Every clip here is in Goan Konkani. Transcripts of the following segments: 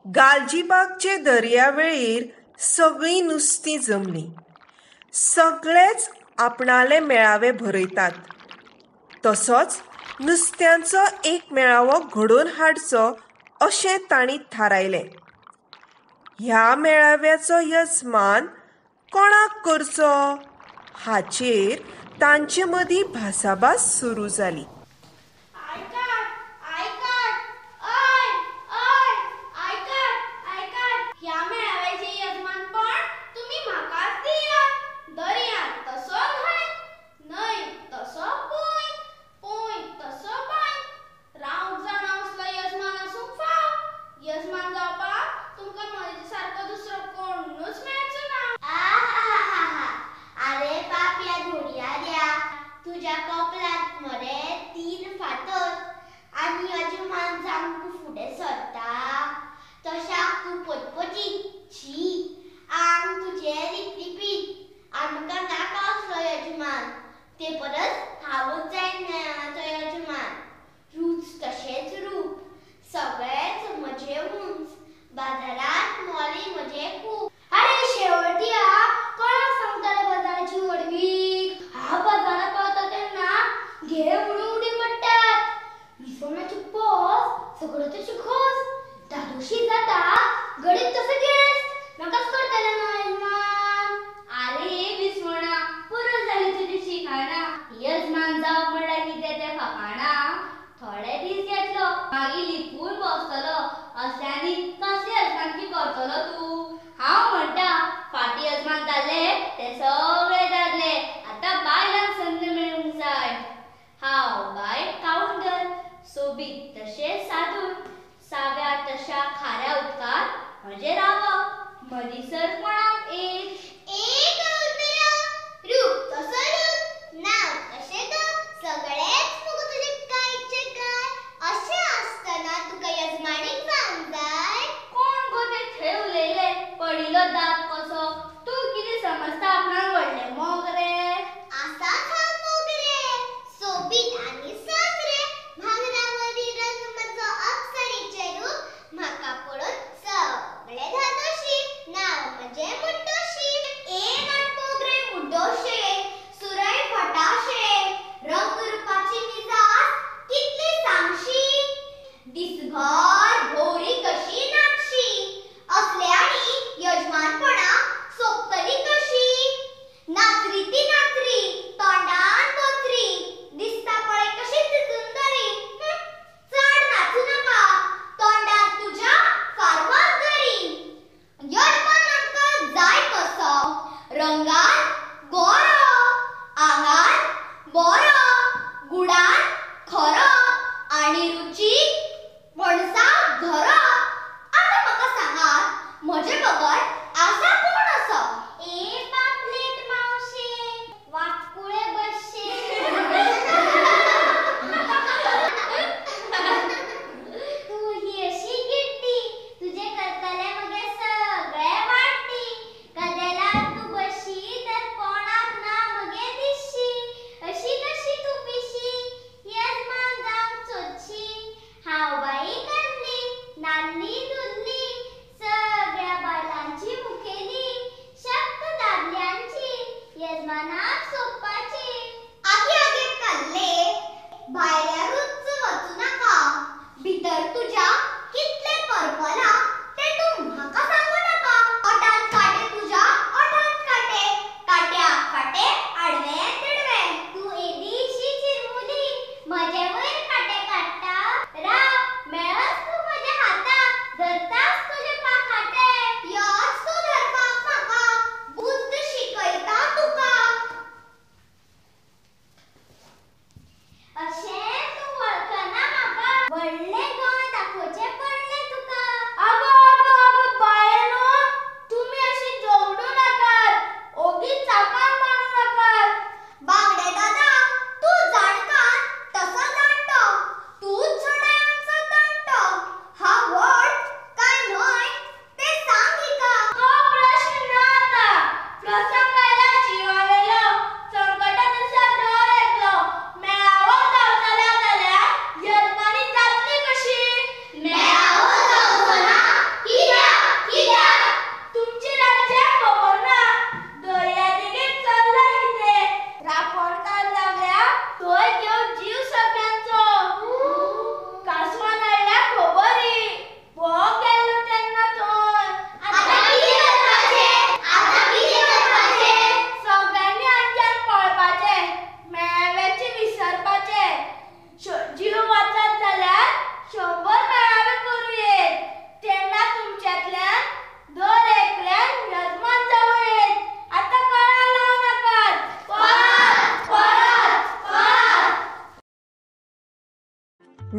गालजीबागचे दर्यावेळेर सगळीं नुस्तीं जमलीं. सगळेच आपणाले मेळावे भरयतात, तसोच नुस्त्यांचो एक मेळावो घडोवन हाडचो अशें तांणी थारायलें. ह्या मेळाव्याचो यजमान कोणाक करचो हाचेर तांचे मदीं भासाभास सुरू जाली.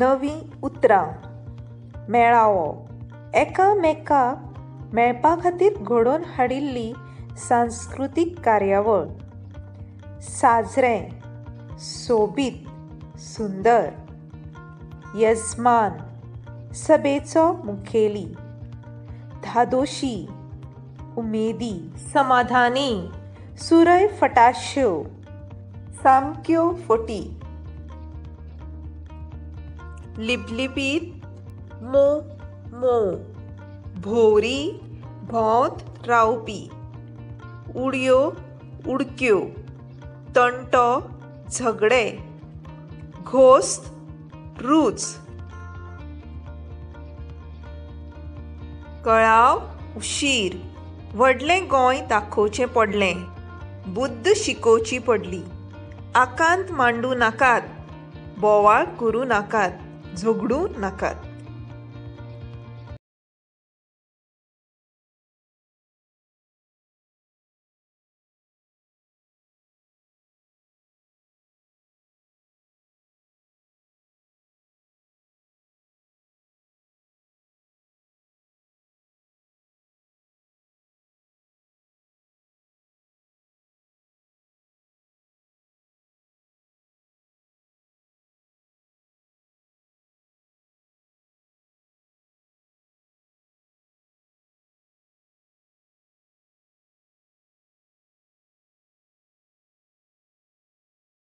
नवीं उतरां. मेळावो एकामेकाक मेळपा खातीर घडोवन हाडिल्ली सांस्कृतीक कार्यावळ. साजरें सोबीत सुंदर. यजमान सभेचो मुखेली. धादोशी उमेदी समाधानी. सुरय फटाश्यो सामक्यो फटी. लिपलिपीत मोव मोव. भोंवरी भोंवत रावपी. उडयो उडक्यो. तंटो झगडे. घोस्त रूच. कळाव उशीर. व्हडलें गोंय दाखोवचें पडलें. बुद्द शिकोवची पडली. आकांत मांडू नाकात. बोवाळ करूं नाकात. झगडूं नाकात.